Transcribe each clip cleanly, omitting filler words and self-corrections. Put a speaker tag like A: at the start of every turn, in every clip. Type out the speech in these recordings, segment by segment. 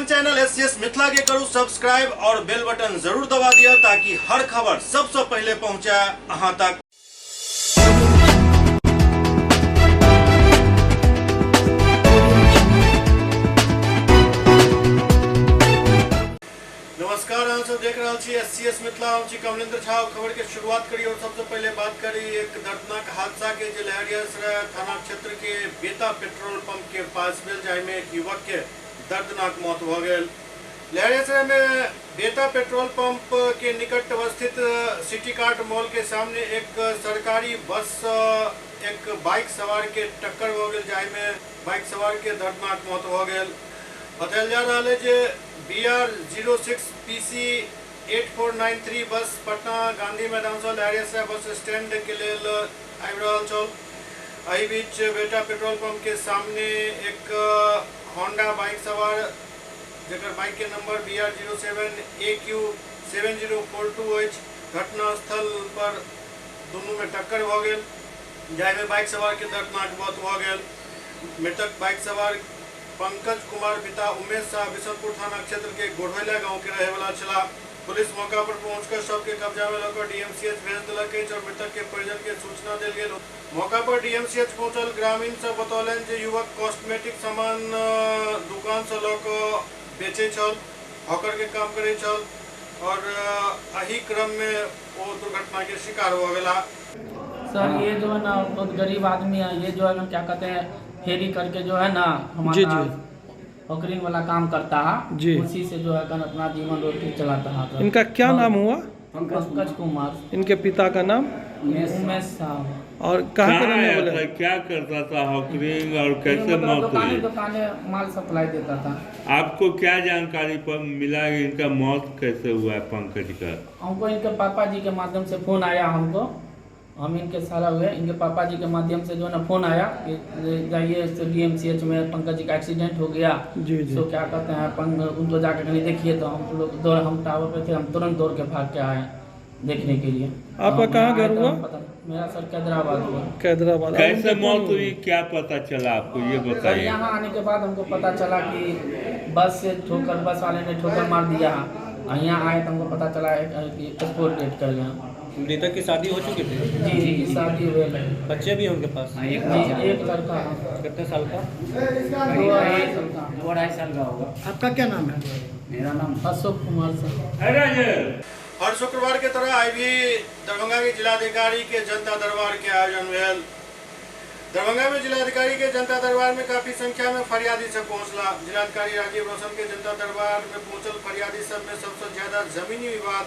A: अपन channel SCS Mithila के करू सब्सक्राइब और बेल बटन जरूर दबा दिया ताकि हर खबर सबसे पहले पहुंचे अहां तक। नमस्कार, अहाँ सब देख रहल छी एससीएस मिथिला। हम छी कमलेंद्र झा। खबर के शुरुआत करी और सबसे पहले बात करी एक दर्दनाक हादसा के जे लहरियासराय थाना क्षेत्र के बेता पेट्रोल पंप के पास भेल, जाहि में एक युवक के दर्दनाक मौत भ गेल। लहरियासराय में बेता पेट्रोल पंप के निकट अवस्थित सिटी कार्ट मॉल के सामने एक सरकारी बस एक बाइक सवार के टक्कर भ गेल, जाहि में बाइक सवार के दर्दनाक मौत भ गेल। बतायल जा रहा है जे BR 06 PC 8493 बस पटना गांधी मैदान से लहरियासराय बस स्टैंड के लेल आबि रहल छल। एहि बीच बेटा पेट्रोल पंप के सामने एक होंडा बाइक सवार, जकर बाइक के नंबर BR 07 AQ 7042 अछि, घटनास्थल पर दुनू में टक्कर भ गेल, जाहिमे बाइक सवार के दर्दनाक मौत भ गेल। मृतक बाइक सवार पंकज कुमार पिता उमेश शाह बिशनपुर थाना क्षेत्र के गोढ़ैला गांव के रहे वाला छलाह। पुलिस मौका पर पहुंचकर शव के कब्जा में लकर डीएमसीएच भेज देलक अछि और मृतक के परिजन के सूचना देल गेल। मौका पर डीएमसीएच पहुंचल ग्रामीण सब बतौलनि जे युवक कॉस्मेटिक सामान दुकान से लऽ कऽ बेचै छल, हॉकर के काम करै छल और एही क्रम में ओ दुर्घटना के शिकार भऽ गेला।
B: सर, ये जो है ना बहुत गरीब आदमी है। ये जो है ना क्या कहते हैं फेरी करके जो है ना हमारा हॉकरिंग वाला काम करता है
C: जी।
B: उसी से जो है कन अपना जीवन रोटी चलाता है। तो
C: इनका क्या नाम हुआ?
B: पंकज कुमार।
C: इनके पिता का नाम?
B: उमेश साहब।
C: और कहाँ के रहने
D: आया
C: वाले
D: था,
C: हैं?
D: क्या करता था हॉकरिंग और कैसे
B: मतलब
D: मौत
B: दुकाने
D: हुई?
B: दुकाने माल सप्लाई देता था।
D: आपको क्या जानकारी पर मिला कि इनका मौत कैसे हुआ है पंकज का?
B: हमको इनके पापा जी के माध्यम से फोन आया। हमको हम इनके साला हुए, इनके पापा जी के माध्यम से जो है ना फोन आया कि जाइए डीएमसीएच में पंकज जी का एक्सीडेंट हो गया।
C: जी जी।
B: तो क्या कहते हैं उनको जाकर कहीं देखिए। तो हम लोग दौड़, हम टावर पे थे, हम तुरंत दौड़ के भाग के आए देखने के लिए।
C: आपका
B: तो
C: कहाँ
B: हम आए
C: घर
B: तो
C: हुआ?
B: हम पता, मेरा सर हैदराबाद हुआ।
C: हैदराबाद।
D: कैसे मौत हुई, क्या पता चला आपको, ये
B: सर
D: बताइए।
B: यहाँ आने के बाद हमको पता चला कि बस से ठोकर, बस वाले ने ठोकर मार दिया। और यहाँ आए तो हमको पता चला है कि स्पोर्ट डेट कर गया।
E: मृतक की शादी हो चुकी थी?
B: जी जी, शादी हुए है।
E: बच्चे भी हैं उनके पास?
B: जी, एक लड़का है।
E: कितने साल का?
B: 2.5 साल का।
F: 2.5 साल का होगा।
G: आपका क्या नाम है?
F: मेरा नाम
B: अशोक कुमार सर।
D: अरे
A: हर शुक्रवार के तरह आई भी दरभंगा के जिलाधिकारी के जनता दरबार के आयोजन भेल। दरभंगा में जिलाधिकारी के जनता दरबार में काफी संख्या में फरियादी सब पहुंचला। जिलाधिकारी राजीव रोशन के जनता दरबार में पहुंचल फरियादी सब में सबसे ज्यादा जमीनी विवाद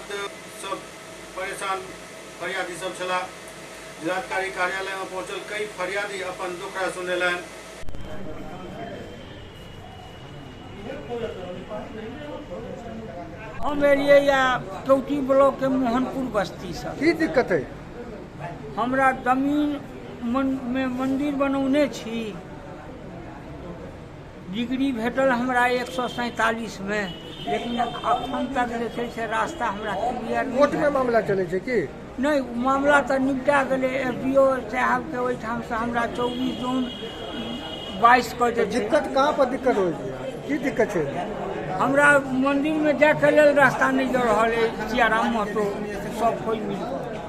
A: सब परेशान फरियादी सब छला। जिलाधिकारी कार्यालय में पहुंचल कई फरियादी अपन दुखड़ा सुनेलनि।
H: हम एलियै या चौकी ब्लॉक के मोहनपुर बस्ती से।
G: की दिक्कत है?
H: हमरा जमीन में मंदिर बनौने छी, डिग्री भेटल हमरा 147 में, लेकिन अखन तक जे छै से रास्ता हमरा क्लियर नहि
G: कोर्ट में
H: भेल।
G: मामला चलै छै की?
H: नहि, मामला तऽ निपटा गेलै। एस डी ओ साहबके ओहिठामसँ हमरा 24 जून 22 के जे छै।
G: दिक्कत कहाँ पर दिक्कत होइ छै? की दिक्कत छै?
H: हमरा मंदिर में जाके लेल रास्ता नहीं दऽ रहल है सियाराम महतो सब कोई मिल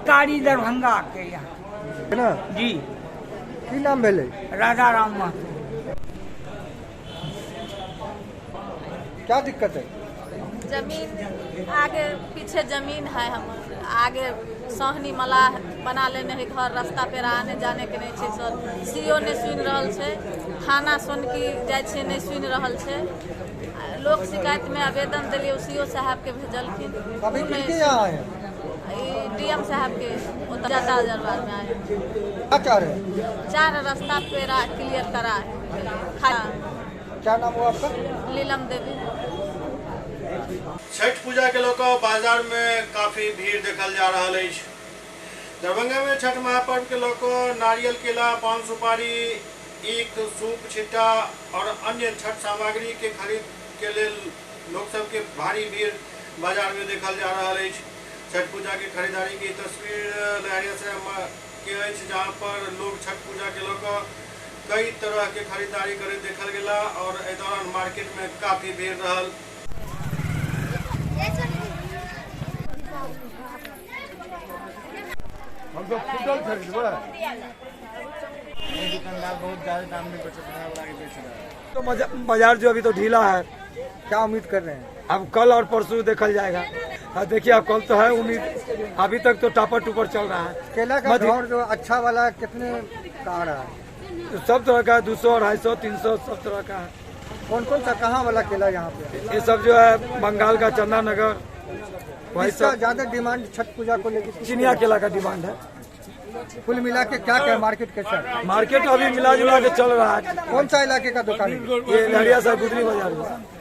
H: कारी दरभंगा के यहाँ।
G: है ना?
H: जी।
G: की नाम भेलै?
H: राजा राम महतो।
G: क्या दिक्कत है?
I: जमीन आगे पीछे जमीन है, हमर आगे सहनी मलाह बना लेने है घर, रास्ता पेरा आने जाने के नहीं छै सर। सीओ नहीं सुनि रहल छै, थाना सोनकी जाइ छियै नहीं सुनि रहल छै। लोक शिकायत में आवेदन देलियै, ओ सीओ साहब के भेजलखिन।
G: अभी
I: उ नहि
G: किनके यहाँ आए हैं?
I: ई डीएम साहब के ओतऽ जनता दरबार में आए।
G: क्या चाह रहे हैं?
I: चार रास्ता पेरा क्लियर करा खा।
G: क्या नाम हुआ आपका?
I: नीलम देवी।
A: छठ पूजा के लऽ कऽ बाजार में काफी भीड़ देखल जा रहल अछि। दरभंगा में छठ महापर्व के लऽ कऽ नारियल, केला, पान, सुपारी, ईख, सूप, छिट्टा और अन्य छठ सामग्री के खरीद के लेल लोक सब के भारी भीड़ बाजार में देखल जा रहल अछि। छठ पूजा के खरीदारी के तस्वीर लहरियासराय के अछि, जहाँ पर लोग छठ पूजा के लऽ कऽ कई तरह के खरीदारी करे देखल गेला और एहि दौरान मार्केट में काफी भीड़ रहल।
G: हम तो फुटल खरीदबै।
F: दुकानदार बहुत ज्यादा दाम में बेच रहा है।
J: तो बाजार जो अभी तो ढीला है।
G: क्या उम्मीद कर रहे हैं?
J: अब कल और परसों देखल जाएगा। देखिए अब कल तो है उम्मीद, अभी तक तो टापर टूपर चल रहा है।
G: केला का भाव जो अच्छा वाला कितने का आ रहा है?
J: सब तरह का 200, 250, 300 सब तरह का है।
G: कौन कौन सा कहाँ वाला केला यहाँ पे?
J: ये सब जो है बंगाल का, चंदा नगर, वही सब।
G: ज्यादा डिमांड छठ पूजा को लेकर
J: चिनिया केला का डिमांड है।
G: कुल मिला के क्या क्या मार्केट कैसा है?
J: मार्केट अभी मिला जुला के चल रहा है।
G: कौन सा इलाके का दुकान है?
J: ये लहरिया साहब गुदरी बाजार में।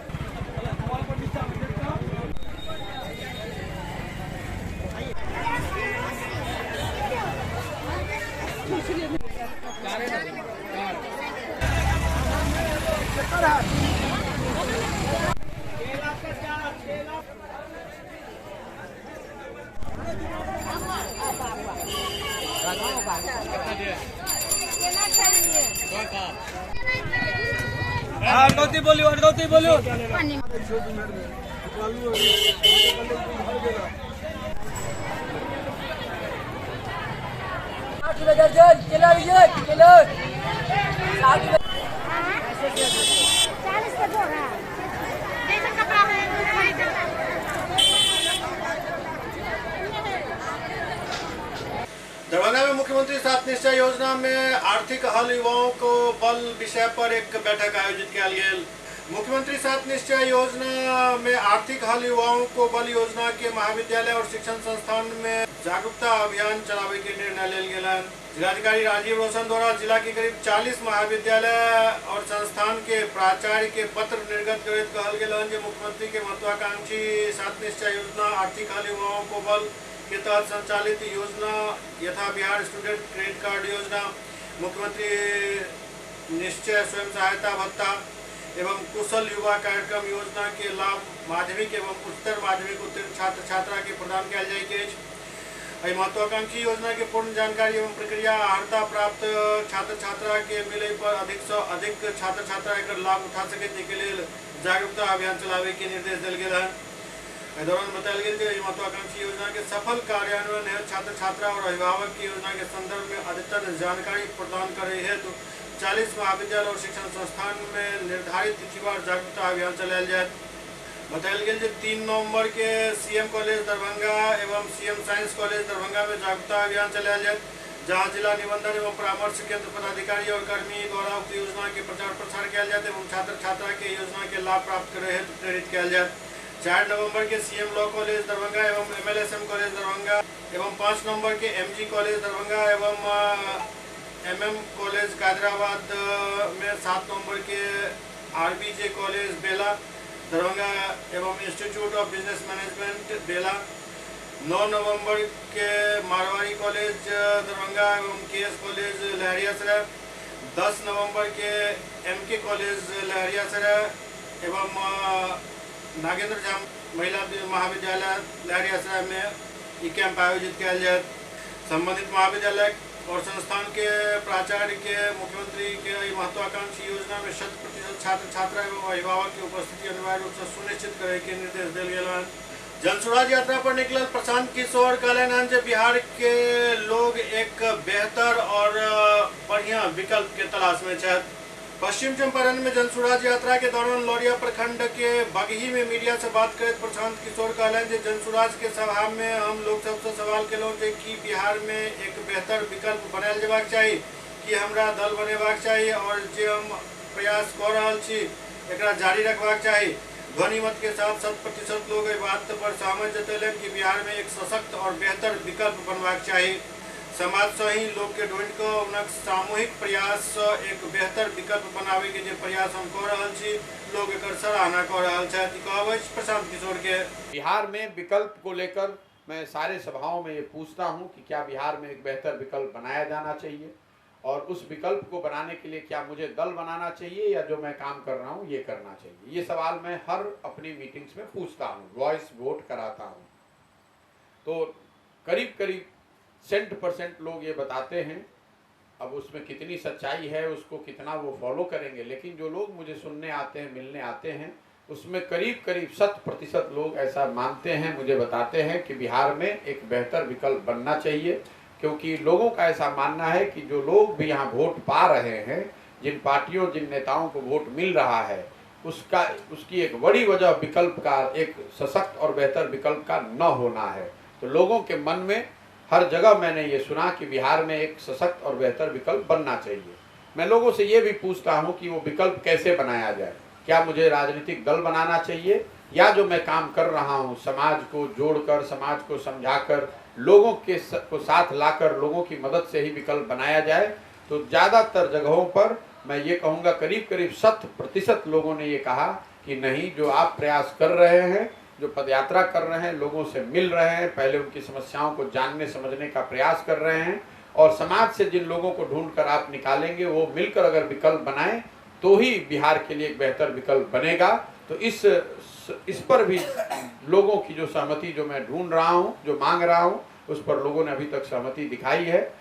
E: बोलियो।
A: दरभंगा में मुख्यमंत्री सात निश्चय योजना में आर्थिक हल युवाओं को बल विषय पर एक बैठक आयोजित किया गेल। मुख्यमंत्री सात निश्चय योजना में आर्थिक हल युवाओं को बल योजना के महाविद्यालय और शिक्षण संस्थान में जागरूकता अभियान चलावे के निर्णय लेल गेल। जिलाधिकारी राजीव रोशन द्वारा जिला के करीब 40 महाविद्यालय और संस्थान के प्राचार्य के पत्र निर्गत करैत कहल गेल जे मुख्यमंत्री के महत्वाकांक्षी सात निश्चय योजना आर्थिक हल युवाओं को बल के तहत संचालित योजना यथा बिहार स्टूडेंट क्रेडिट कार्ड योजना, मुख्यमंत्री निश्चय स्वयं सहायता भत्ता एवं कुशल युवा कार्यक्रम योजना के लाभ माध्यमिक एवं उच्चतर माध्यमिक उत्तीर्ण छात्र छात्रा के प्रदान कयल जाइत अछि। एहि महत्वाकांक्षी योजना के पूर्ण जानकारी एवं प्रक्रिया अर्हता प्राप्त छात्र छात्रा के मिले पर अधिक से अधिक छात्र छात्रा एकर लाभ उठा सके के लेल जागरूकता अभियान चलावे के निर्देश देल गेल हन। एहि दौरान बतायल गेल जे एहि महत्वाकांक्षी योजना के सफल कार्यान्वयन हेतु छात्र छात्रा और अभिभावक की योजना के संदर्भ में अद्यतन जानकारी प्रदान करे हेतु 40 महाविद्यालय और शिक्षण संस्थान में निर्धारित तिथिवार जागरूकता अभियान चलायल जायत। बतायल गेल जे 3 नवंबर के सीएम कॉलेज दरभंगा एवं सीएम साइंस कॉलेज दरभंगा में जागरूकता अभियान चलायल जायत, जहां जिला निबंधन एवं परामर्श केंद्र पदाधिकारी और कर्मी द्वारा उक्त योजना के प्रचार प्रसार कयल जायत एवं छात्र छात्रा के योजना के लाभ प्राप्त करे हेतु प्रेरित कयल जायत। 4 नवंबर के सीएम लॉ कॉलेज दरभंगा एवं एमएलएसएम कॉलेज दरभंगा एवं 5 नवंबर के एमजी कॉलेज दरभंगा एवं एमएम कॉलेज कादराबाद में 7 नवंबर के आरबीजे कॉलेज बेला दरभंगा एवं institute of business management Bela, 9 नवंबर के मारवाड़ी कॉलेज दरभंगा एवं केएस कॉलेज लहरियासराय, 10 नवंबर के एमके कॉलेज लहरियासराय एवं नागेंद्र झा महिला महाविद्यालय लहरियासराय में ई कैंप आयोजित कयल जायत। संबंधित महाविद्यालय और संस्थान के प्राचार्य के मुख्यमंत्री के महत्वाकांक्षी योजना में 100% छात्र छात्रा एवं अभिभावक की उपस्थिति अनिवार्य रूप से सुनिश्चित करे के निर्देश दिल गेल हन। जनसुराज यात्रा पर निकलल प्रशांत किशोर कहलनि हन जे बिहार के लोग एक बेहतर और बढ़िया विकल्प के तलाश में छथि। पश्चिम चंपारण में जनसुराज यात्रा के दौरान लौरिया प्रखंड के बगही में मीडिया से बात करैत प्रशांत किशोर कहलनि जे जनसुराज के सभा में हम लोग सबसे सवाल केलहुँ जे कि बिहार में एक बेहतर विकल्प बनायल जेबाक चाही, कि हमरा दल बनेबाक चाही और जे हम प्रयास कऽ रहल छी एकरा जारी रखबाक चाही। ध्वनिमत के साथ 100% लोग एहि बात पर सहमत जतेलनि कि बिहार में एक सशक्त और बेहतर विकल्प बनबाक चाही। समाज से ही लोग के ढूंढि कऽ हुनक सामूहिक प्रयास से एक बेहतर विकल्प बनावे के जे प्रयास हम कऽ रहल छी, लोग एकर सराहना कऽ रहल छथि। कहब अछि प्रशांत किशोर के।
K: बिहार में विकल्प को लेकर मैं सारे सभाओं में ये पूछता हूँ कि क्या बिहार में एक बेहतर विकल्प बनाया जाना चाहिए और उस विकल्प को बनाने के लिए क्या मुझे दल बनाना चाहिए या जो मैं काम कर रहा हूँ ये करना चाहिए। ये सवाल मैं हर अपनी मीटिंग्स में पूछता हूँ, वॉइस वोट कराता हूँ, तो करीब करीब 100% लोग ये बताते हैं अब उसमें कितनी सच्चाई है, उसको कितना वो फॉलो करेंगे, लेकिन जो लोग मुझे सुनने आते हैं, मिलने आते हैं, उसमें करीब करीब 100% लोग ऐसा मानते हैं, मुझे बताते हैं कि बिहार में एक बेहतर विकल्प बनना चाहिए। क्योंकि लोगों का ऐसा मानना है कि जो लोग भी यहाँ वोट पा रहे हैं, जिन पार्टियों, जिन नेताओं को वोट मिल रहा है, उसका उसकी एक बड़ी वजह विकल्प का, एक सशक्त और बेहतर विकल्प का न होना है। तो लोगों के मन में हर जगह मैंने ये सुना कि बिहार में एक सशक्त और बेहतर विकल्प बनना चाहिए। मैं लोगों से ये भी पूछता हूँ कि वो विकल्प कैसे बनाया जाए, क्या मुझे राजनीतिक दल बनाना चाहिए या जो मैं काम कर रहा हूँ समाज को जोड़कर, समाज को समझाकर, लोगों के को साथ लाकर, लोगों की मदद से ही विकल्प बनाया जाए। तो ज़्यादातर जगहों पर मैं ये कहूँगा करीब करीब 100% लोगों ने ये कहा कि नहीं, जो आप प्रयास कर रहे हैं, जो पदयात्रा कर रहे हैं, लोगों से मिल रहे हैं, पहले उनकी समस्याओं को जानने समझने का प्रयास कर रहे हैं, और समाज से जिन लोगों को ढूंढ कर आप निकालेंगे वो मिलकर अगर विकल्प बनाएं तो ही बिहार के लिए एक बेहतर विकल्प बनेगा। तो इस पर भी लोगों की जो सहमति जो मैं ढूंढ रहा हूँ, जो मांग रहा हूँ, उस पर लोगों ने अभी तक सहमति दिखाई है।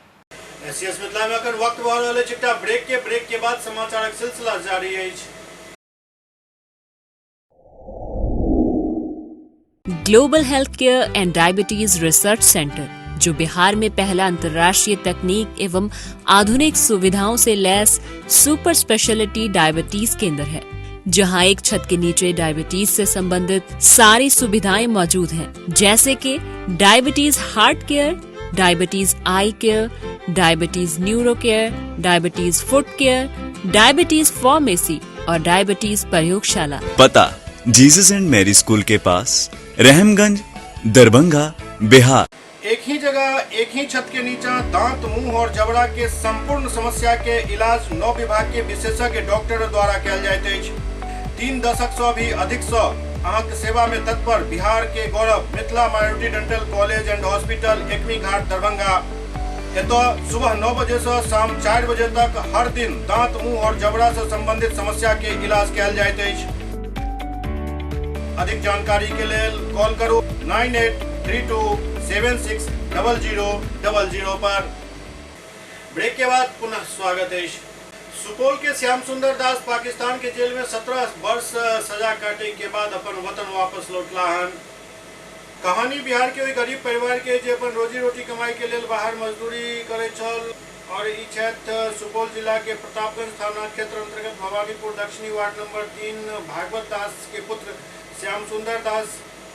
A: एससीएस मिथिला में अखन वक्त भऽ रहल अछि एकटा ब्रेक के बाद समाचारक सिलसिला जारी अछि।
L: Global health care and diabetes research centre, जो बिहार में पहला अंतर्राष्ट्रीय तकनीक एवं आधुनिक सुविधाओं से लैस सुपर स्पेशलिटी डायबिटीज केंद्र है, जहां एक छत के नीचे डायबिटीज से संबंधित सारी सुविधाएं मौजूद हैं, जैसे कि diabetes heart care, diabetes eye care, diabetes neuro care, diabetes foot care, diabetes pharmacy और डायबिटीज प्रयोगशाला।
M: पता जीसस एंड मैरी स्कूल के पास, रहमगंज, दरभंगा, बिहार।
A: एक ही जगह एक ही छत के नीचा दांत, मुंह और जबड़ा के संपूर्ण समस्या के इलाज 9 विभाग के विशेषज्ञ डॉक्टर द्वारा कयल जाइत अछि। 3 दशक से भी अधिक से अहाँके सेवा में तत्पर बिहार के गौरव Mithila minority dental college and hospital, Ekmi Ghat, Darbhanga. एतऽ सुबह 9 बजे से शाम 4 बजे तक हर दिन दांत, मुंह और जबड़ा से संबंधित समस्या के इलाज कयल जाइत अछि। अधिक जानकारी के लेल कॉल करू 9832 760000 पर। ब्रेक के बाद पुनः स्वागत है। सुपौल के श्याम सुंदर दास पाकिस्तान के जेल में 17 वर्ष सजा काटे के बाद अपन वतन वापस लौटला हन। कहानी बिहार के ओहि गरीब परिवार के जे अपन रोजी रोटी कमाई के लेल बाहर मजदूरी करे छल और ई क्षेत्र सुपौल जिला के प्रतापगंज थाना क्षेत्र अंतर्गत भवानीपुर दक्षिणी वार्ड नंबर 3 भागवत दास के पुत्र श्याम सुंदर दास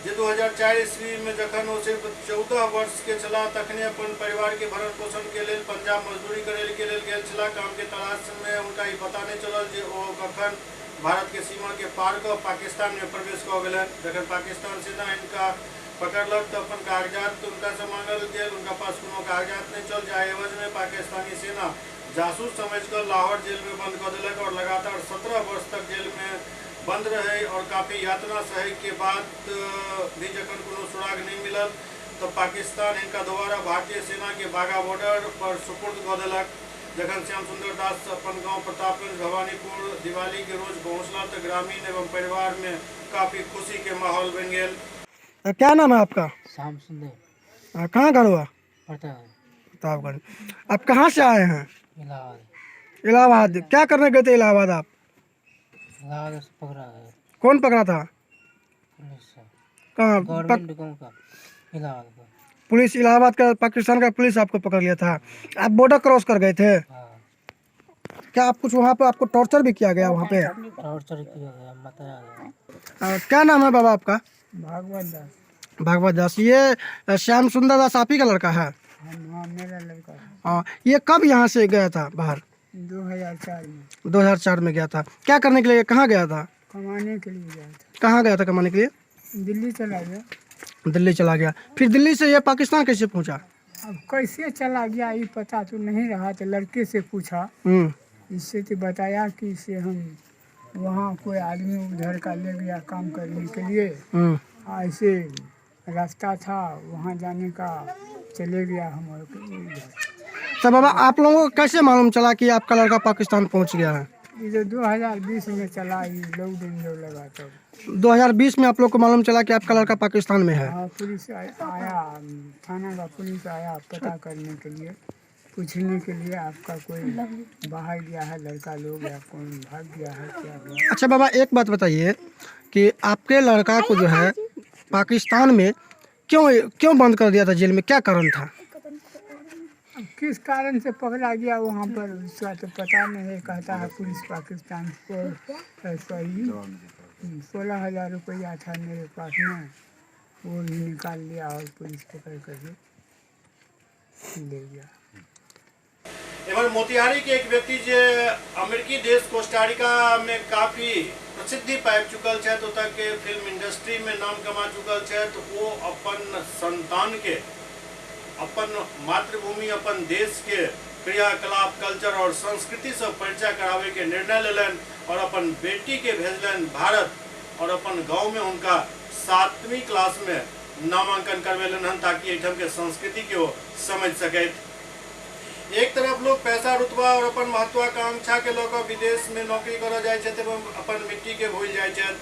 A: जे 2004 ईस्वी में जखन ओ सिर्फ 14 वर्ष के छला तखने अपन परिवार के भरण पोषण के लेल पंजाब मजदूरी करे के लेल गेल छला। काम के तलाश में उनका ई पता नहीं चलल जे ओ कखन भारत के सीमा के पार कऽ पाकिस्तान में प्रवेश कऽ गेलन। जखन पाकिस्तान सेना इनका पकड़लक तऽ अपन कागजात उनका से मांगल गेल, उनका पास कोनो कागजात नहीं चल, जाहि एवज में पाकिस्तानी सेना जासूस समझ लाहौर जेल में बंद कऽ देलक और लगातार 17 वर्ष तक जेल में बंद रहे और काफ़ी यातना सहे के बाद भी जखन कोनो सुराग नहीं मिलल तो पाकिस्तान इनका दोबारा भारतीय सेना के बाघा बॉर्डर पर सुपुर्द कऽ देलक। जखन श्याम सुंदर दास अपन गांव प्रतापगंज भवानीपुर दिवाली के रोज पहुँचला तो ग्रामीण एवं परिवार में काफ़ी खुशी के माहौल बन गेल।
C: क्या नाम है आपका?
B: श्याम सुंदर।
C: कहाँ घर हुआ?
B: प्रतापगंज।
C: आप कहाँ से आए हैं?
B: इलाहाबाद।
C: इलाहाबाद। क्या करने गए थे इलाहाबाद आप?
B: इलाहाबाद से पकड़ा गया।
C: कौन पकड़ा था?
B: पुलिस।
C: कहाँ?
B: गवर्नमेंट का इलाहाबाद का
C: पुलिस। इलाहाबाद का पाकिस्तान का पुलिस आपको पकड़ लिया था। आप बॉर्डर क्रॉस कर गए थे?
B: हाँ।
C: क्या आप कुछ वहाँ पे आपको टॉर्चर भी किया गया वहाँ पे?
B: टॉर्चर किया गया, बताया गया।
C: क्या नाम है बाबा आपका?
H: भागवत दास।
C: भागवत दास। ये श्याम सुंदर दास आप ही का लड़का है?
H: हाँ, मेरा लड़का है।
C: हाँ, ये कब यहाँ से गया था बाहर?
H: 2004 में।
C: 2004 में गया था। क्या करने के लिए, कहाँ गया था?
H: कमाने के लिए गया था।
C: कहाँ गया था कमाने के लिए?
H: दिल्ली चला गया।
C: दिल्ली चला गया। फिर दिल्ली से ये पाकिस्तान कैसे पहुँचा?
H: अब कैसे चला गया ये पता तो नहीं रहा, तो लड़के से पूछा, इससे तो बताया कि इसे हम वहाँ कोई आदमी उधर का ले गया काम करने के लिए, ऐसे रास्ता था वहाँ जाने का, चले गया हम उधर।
C: तो बाबा आप लोगों को कैसे मालूम चला कि आपका लड़का पाकिस्तान पहुंच गया है?
H: ये जो 2020 में चला, ये लॉकडाउन जो लगा तब
C: 2020 में आप लोग को मालूम चला कि आपका लड़का पाकिस्तान में है?
H: हाँ, पुलिस आया, थाना का पुलिस आया पता करने के लिए, पूछने के लिए आपका कोई बाहर गया है लड़का लोग या कौन भाग गया है, क्या हुआ।
C: अच्छा बाबा, एक बात बताइए कि आपके लड़का को जो है पाकिस्तान में क्यों क्यों बंद कर दिया था जेल में, क्या कारण था?
H: अब किस कारण से पकड़ा गया वहाँ पर उसका तो पता नहीं है। कहता है पुलिस पाकिस्तान को ऐसा ही 16,000 रुपया था मेरे पास में, वो भी निकाल लिया और पुलिस पकड़ कर ले गया।
A: एमहर मोतिहारी के एक व्यक्ति जे अमेरिकी देश कोस्टारिका में काफी प्रसिद्धि पाबि चुकल छथि, ओतऽ के फिल्म इंडस्ट्री में नाम कमा चुकल छथि, ओ अपन संतान के अपन मातृभूमि अपन देश के क्रियाकलाप कल्चर और संस्कृति से परिचय करावे के निर्णय लेलनि और अपन बेटी के भेजलनि भारत और अपन गाँव में उनका 7वीं क्लास में नामांकन करवेलनि हन ताकि एहिठाम के संस्कृति के ओ समझ सकैत। एक तरफ लोग पैसा रुतबा और अपन महत्वाकांक्षा के लऽ कऽ विदेश में नौकरी करऽ जाइ छथि एवं अपन मिट्टी के भूलि जाइ छथि,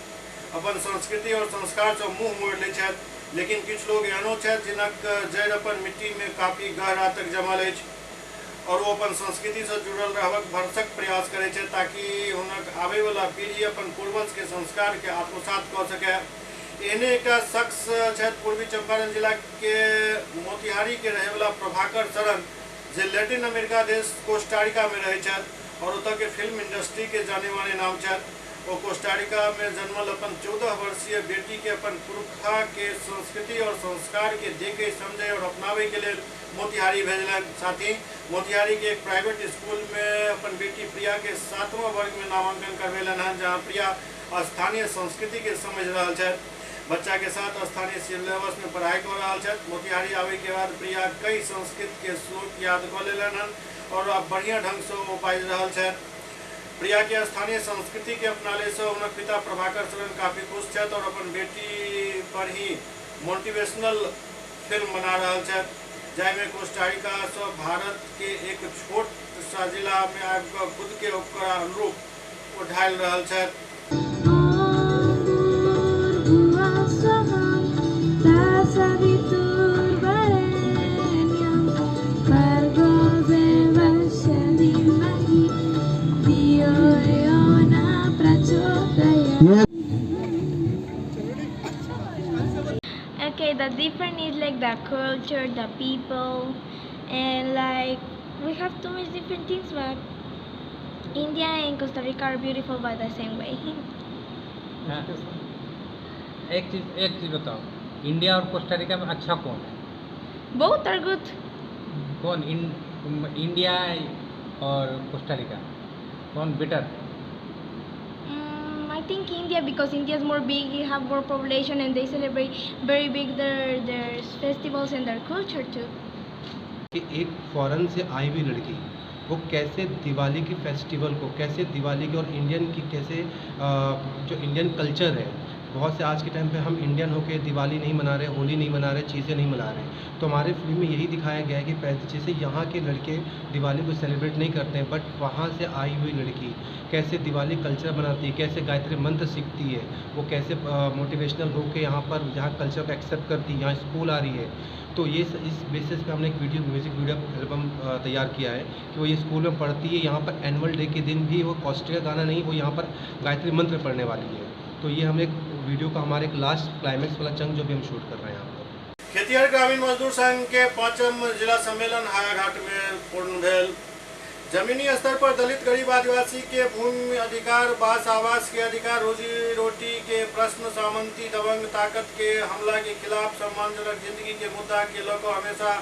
A: अपन संस्कृति और संस्कार से मुँह मोड़ि लै छथि, लेकिन किछु लोग एहनो छथि जिनक जड़ि अपन मिट्टी में काफी गहरा तक जमल अछि और वो अपन संस्कृति से जुड़ल रहबाक भरसक प्रयास करै छथि ताकि हुनक आबैवला पीढ़ी अपन पूर्वज के संस्कार के आत्मसात कऽ सकै। एहने एकटा शख्स छथि पूर्वी चंपारण जिला के मोतिहारी के रहैवला प्रभाकर शरण, जे लैटिन अमेरिका देश कोस्टारिका में रहै छथि और ओतऽ के फिल्म इंडस्ट्री के जाने माने नाम छथि। ओ कोस्टारिका में जन्मल अपन 14 वर्षीय बेटी के अपन पुरखा के संस्कृति और संस्कार के देखे समझे और अपनावे के लेल मोतिहारी भेजलनि। साथ ही मोतिहारी के एक प्राइवेट स्कूल में अपन बेटी प्रिया के 7वां वर्ग में नामांकन करवेलनि हन, जहाँ प्रिया स्थानीय संस्कृति के समझ रहल छथि, बच्चा के साथ स्थानीय सिलेबस में पढ़ाई कऽ रहल छथि। मोतिहारी आबै के बाद प्रिया कई संस्कृत के श्लोक याद कऽ लेलनि हन और अब बढ़िया ढंग से ओ बाजि रहल छथि। प्रिया के स्थानीय संस्कृति के अपनाले से हुनक पिता प्रभाकर शरण काफी खुश छथि और अपन बेटी पर ही मोटिवेशनल फिल्म बना रहल छथि, जाहिमे कोस्टारिका से भारत के एक छोट सा जिला में आबि कऽ खुद के ओकरा अनुरूप ओ ढालि रहल छथि।
N: Okay, the difference is like the culture, the people, and like we have too many different things, but India and Costa Rica are beautiful by the same way.
O: एक चीज बताओ, इंडिया और कोस्टारिका में अच्छा कौन है?
N: Both are good.
O: कौन India और Costa Rica कौन better?
N: I think India, because India is more big, you have more population, and they celebrate very big their festivals and their culture too.
P: कि एक फॉरेन से आई हुई लड़की वो कैसे दिवाली की फेस्टिवल को, कैसे दिवाली के और इंडियन की कैसे जो इंडियन कल्चर है, बहुत से आज के टाइम पे हम इंडियन होके दिवाली नहीं मना रहे, होली नहीं मना रहे, चीज़ें नहीं मना रहे। तो हमारे फिल्म में यही दिखाया गया है कि जैसे यहाँ के लड़के दिवाली को सेलिब्रेट नहीं करते हैं, बट वहाँ से आई हुई लड़की कैसे दिवाली कल्चर बनाती है, कैसे गायत्री मंत्र सीखती है, वो कैसे मोटिवेशनल होके यहाँ पर यहाँ कल्चर को एक्सेप्ट करती है, यहाँ स्कूल आ रही है। तो ये इस बेसिस पे हमने एक वीडियो म्यूज़िक वीडियो एल्बम तैयार किया है कि वो ये स्कूल में पढ़ती है, यहाँ पर एनुअल डे के दिन भी वो कॉस्टिका गाना नहीं, वो यहाँ पर गायत्री मंत्र पढ़ने वाली है। तो ये हम एक वीडियो का हमारे एक लास्ट क्लाइमैक्स वाला चंग जो भी हम शूट कर रहे हैं यहाँ पर।
A: खेतिहर ग्रामीण मजदूर संघ के 5म जिला सम्मेलन हायाघाट में पूर्ण भेल। जमीनी स्तर पर दलित गरीब आदिवासी के भूमि अधिकार, बास आवास के अधिकार, रोजी रोटी के प्रश्न, सामंती दबंग ताकत के हमला के खिलाफ सम्मानजनक जिंदगी के मुद्दा के लऽ हमेशा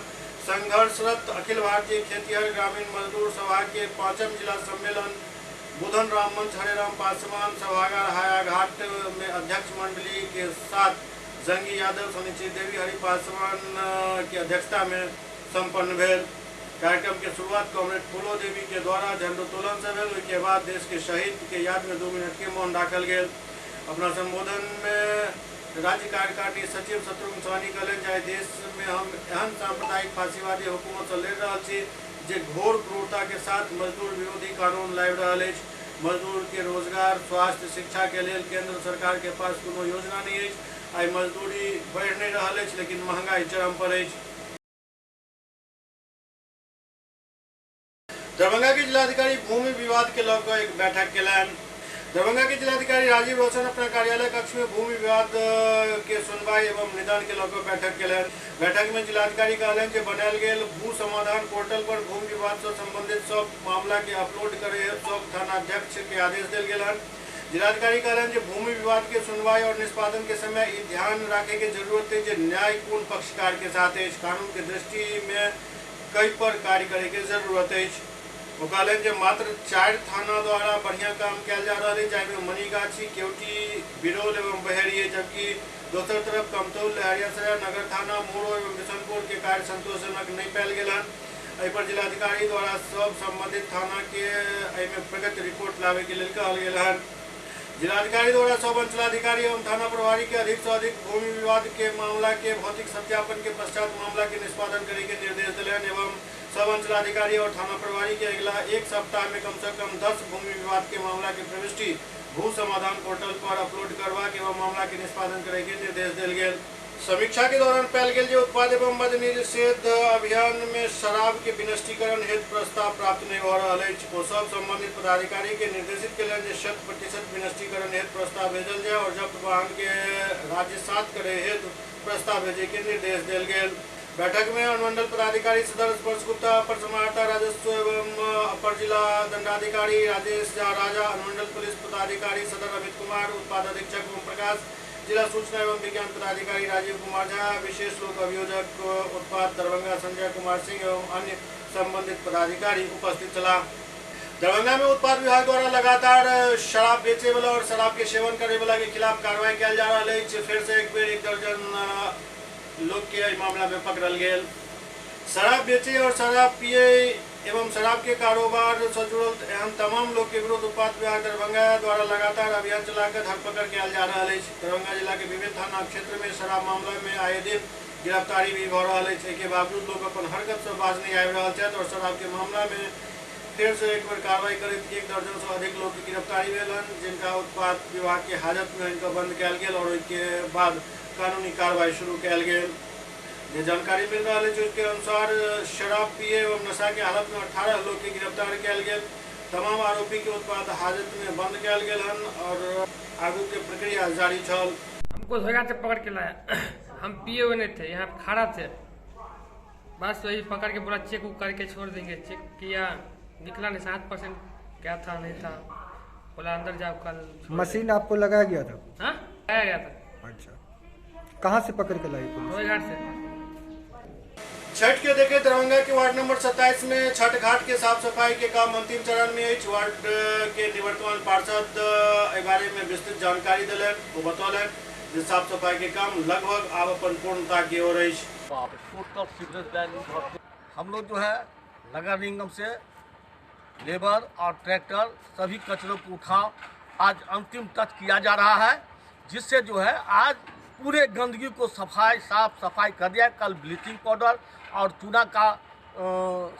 A: संघर्षरत अखिल भारतीय खेतिहर ग्रामीण मजदूर सभा के 5म जिला सम्मेलन बुधन राम मंच हरेराम पासवान सभागार हायाघाट में अध्यक्ष मंडली के साथ जंगी यादव, सनीची देवी, हरि पासवान की अध्यक्षता में संपन्न भेल। कार्यक्रम के शुरुआत कॉमरेड फूलो देवी के द्वारा झंडोत्तोलन से भेल। ओहिके बाद देश के शहीद के याद में 2 मिनट के मौन राखल गेल। अपना संबोधन में राज्य कार्यकारिणी सचिव शत्रुघ्न सहनी कहलनि जे देश में हम एहन सांप्रदायिक फांसीवादी हुकूमत से लड़ि रहल छी जे घोर क्रूरता के साथ मजदूर विरोधी कानून लाबि रहल अछि। मजदूर के रोजगार, स्वास्थ्य, शिक्षा के लेल केंद्र सरकार के पास कोनो योजना नहीं अछि। आइ मजदूरी बढ़ि नहीं रहल अछि, लेकिन महंगाई चरम पर अछि। दरभंगा के जिलाधिकारी भूमि विवाद के लऽ कऽ एक बैठक केलनि। दरभंगा के जिलाधिकारी राजीव रोशन अपना कार्यालय कक्ष में भूमि विवाद के सुनवाई एवं निदान के लऽ कऽ बैठक केलनि। बैठक में जिलाधिकारी कहलनि जे बनायल गेल भू समाधान पोर्टल पर भूमि विवाद से संबंधित सब मामला के अपलोड करे सब थानाध्यक्ष के आदेश देल गेल हन। जिलाधिकारी कहलनि जे भूमि विवाद के सुनवाई और निष्पादन के समय ई ध्यान राखे के जरूरत है जे न्याय कोन पक्षकार के साथ अछि, कानून के दृष्टि में कई पर कार्य करे के जरूरत अछि। ओ कहलनि जे मात्र 4 थाना द्वारा बढ़िया काम कयल जा रहल अछि, जाहिमे मनीगाछी, केवटी, बिरौल एवं बहेड़ी अछि, जबकि दोसर तरफ कमतौल, लहेरियासराय, नगर थाना, मोरो एवं बिशनपुर के कार्य संतोषजनक नहि पायल गेल हन। एहि पर जिलाधिकारी द्वारा सब संबंधित थाना के एहिमे प्रगति रिपोर्ट लाबे के लेल कहल गेल हन। जिलाधिकारी द्वारा सब अंचलाधिकारी एवं थाना प्रभारी के अधिक से अधिक भूमि विवाद के मामला के भौतिक सत्यापन के पश्चात मामला के निष्पादन करे के निर्देश दिलनि एवं सब अंचलाधिकारी और थाना प्रभारी के अगला 1 सप्ताह में कम से कम 10 भूमि विवाद के मामला के प्रविष्टि भू समाधान पोर्टल पर अपलोड करबाक एवं मामला के निष्पादन करे के निर्देश देल गेल। समीक्षा के दौरान पायल गेल जे उत्पाद एवं मद्य निषेध अभियान में शराब के विनष्टीकरण हेतु प्रस्ताव प्राप्त नहीं हो रहल अछि। ओ सब संबंधित पदाधिकारी के निर्देशित केलनि जे 100% विनष्टीकरण हेतु प्रस्ताव भेजल जाय और जब्त वाहन के राजसात करे हेतु प्रस्ताव भेजे के निर्देश देल गेल। बैठक में अनुमंडल पदाधिकारी सदर स्पर्श गुप्ता, अपर समाहर्ता राजस्व एवं अपर जिला दंडाधिकारी राजेश झा राजा, अनुमंडल पुलिस पदाधिकारी सदर अमित कुमार, उत्पाद अधीक्षक ओम प्रकाश, जिला सूचना एवं विज्ञान पदाधिकारी राजीव कुमार झा, विशेष लोक अभियोजक उत्पाद दरभंगा संजय कुमार सिंह एवं अन्य संबंधित पदाधिकारी उपस्थित छलाह। दरभंगा में उत्पाद विभाग द्वारा लगातार शराब बेचे वाला और शराब के सेवन करे वाला के खिलाफ कार्रवाई कयल जा रहल अछि। फिर से एक बेर 1 दर्जन लोग के एहि मामला में पकड़ल गेल। शराब बेचे और शराब पिए एवं शराब के कारोबार से जुड़ल एहन तमाम लोग के विरुद्ध उत्पाद विभाग दरभंगा द्वारा लगातार अभियान चलाकर धरपकड़ कयल जा रहल अछि। दरभंगा जिला के विभिन्न थाना क्षेत्र में शराब मामला में आए दिन गिरफ्तारी भी भऽ रहल अछि। एहिके बावजूद लोग अपन हरकत से बाज नहीं आबि रहल छथि और शराब के मामला में फिर से एक बेर कार्रवाई करैत 1 दर्जन से अधिक लोग के गिरफ्तारी भेल हन, जिनका उत्पाद विभाग के हाजत में इनका बंद कयल गेल और ओहिके बाद कानूनी कार्रवाई शुरू कयल गेल। जे जानकारी मिल रहा है उसके अनुसार शराब पिए एवं नशा के हालत में 18 लोग के गिरफ्तार कयल गेल। तमाम आरोपी के उत्पाद हाजत में बंद कयल गेल हन और आगू के प्रक्रिया जारी छल।
Q: हमको धोखा से पकड़ के लाया, हम पिए हुए नहीं थे, यहाँ खड़ा थे, बस वही पकड़ के पूरा चेक उक करके छोड़ देंगे। चेक किया, निकला नहीं, 7% क्या था नहीं था, बोला अंदर जाओ कल।
G: मशीन आपको लगाया गया था?
Q: हाँ, लगाया गया था।
G: अच्छा, कहाँ से पकड़ के लाई पुलिस?
Q: घाट से।
A: छठ के देखे दरभंगा के वार्ड नंबर 27 में छठ घाट के साफ सफाई के काम अंतिम चरण में अछि। वार्ड के निवर्तमान पार्षद एहि बारे में विस्तृत जानकारी दिलनि। ओ बतौलनि जे साफ सफाई के काम लगभग आब अपन पूर्णता की ओर अछि।
R: हम लोग जो है नगर निगम से लेबर और ट्रैक्टर सभी कचरों को उठा आज अंतिम टच किया जा रहा है, जिससे जो है आज पूरे गंदगी को सफाई साफ सफाई कर दिया। कल ब्लीचिंग पाउडर और चूना का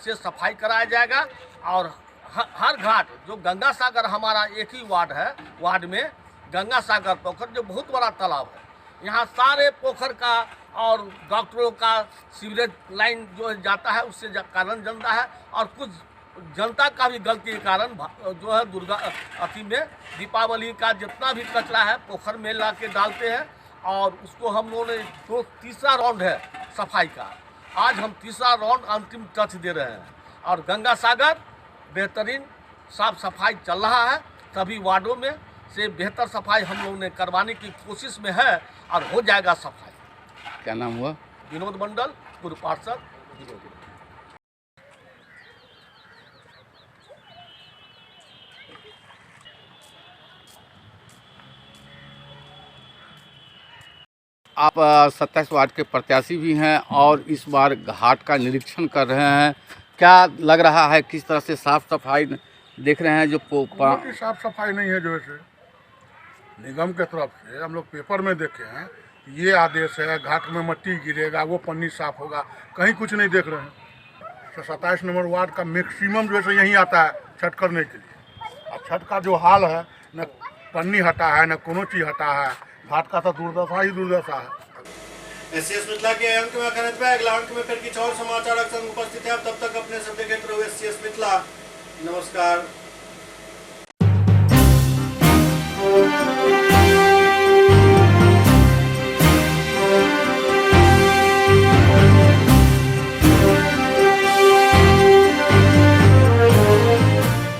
R: से सफाई कराया जाएगा और हर घाट जो गंगा सागर हमारा एक ही वार्ड है, वार्ड में गंगा सागर पोखर जो बहुत बड़ा तालाब है, यहाँ सारे पोखर का और डॉक्टरों का सीवरेज लाइन जो जाता है उससे कारण जनता है और कुछ जनता का भी गलती के कारण जो है दुर्गा अथी में दीपावली का जितना भी कचरा है पोखर में ला के डालते हैं और उसको हम लोगों ने जो तीसरा राउंड है सफाई का, आज हम तीसरा राउंड अंतिम टच दे रहे हैं और गंगा सागर बेहतरीन साफ सफाई चल रहा है। सभी वार्डों में से बेहतर सफाई हम लोगों ने करवाने की कोशिश में है और हो जाएगा सफाई।
S: क्या नाम हुआ?
R: विनोद मंडल, पूर्व पार्षद विनोद।
S: आप 27 वार्ड के प्रत्याशी भी हैं और इस बार घाट का निरीक्षण कर रहे हैं, क्या लग रहा है, किस तरह से साफ सफाई देख रहे हैं? जो
T: साफ सफाई नहीं है, जो है निगम के तरफ से हम लोग पेपर में देखे हैं ये आदेश है, घाट में मट्टी गिरेगा, वो पन्नी साफ होगा, कहीं कुछ नहीं देख रहे हैं। तो 27 नंबर वार्ड का मैक्सिमम जो है यहीं आता है छठ करने के लिए और छठ का जो हाल है, न पन्नी हटा है न कोनो चीज हटा है, घाट का तो दुर्दशा ही दुर्दशा है।
A: एससीएस मिथिला के अंक में अखन एतबे। अगला अंक में फिर किछु और समाचारक संग उपस्थित है। तब तक अपने सब देखैत रहू एससीएस मिथिला। नमस्कार।